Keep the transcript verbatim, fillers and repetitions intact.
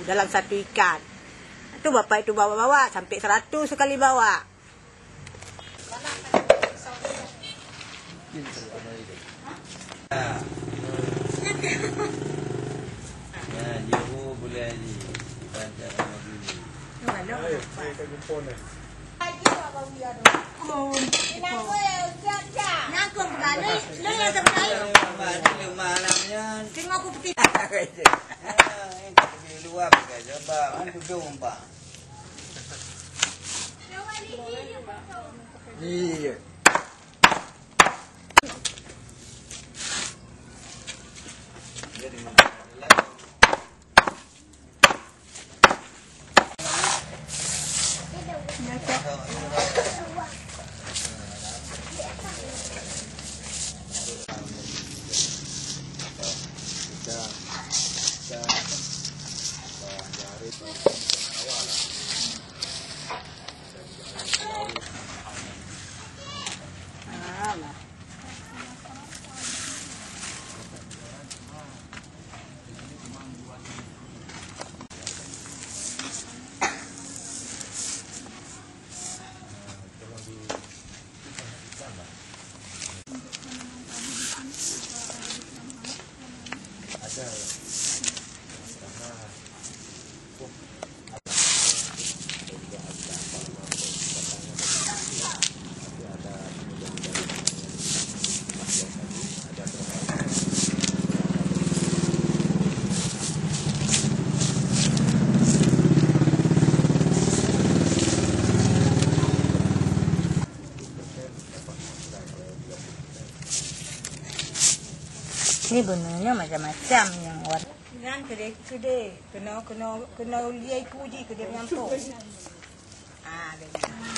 dalam satu ikat. Tu bapak itu bawa-bawa sampai seratus sekali bawa. Iya. Ni gunanya macam-macam yang warna. Nyan keudeh-keudeh, keunoe, keunoe, keunoe liai kuji keudeh nyan tu. Ah, ada nyan.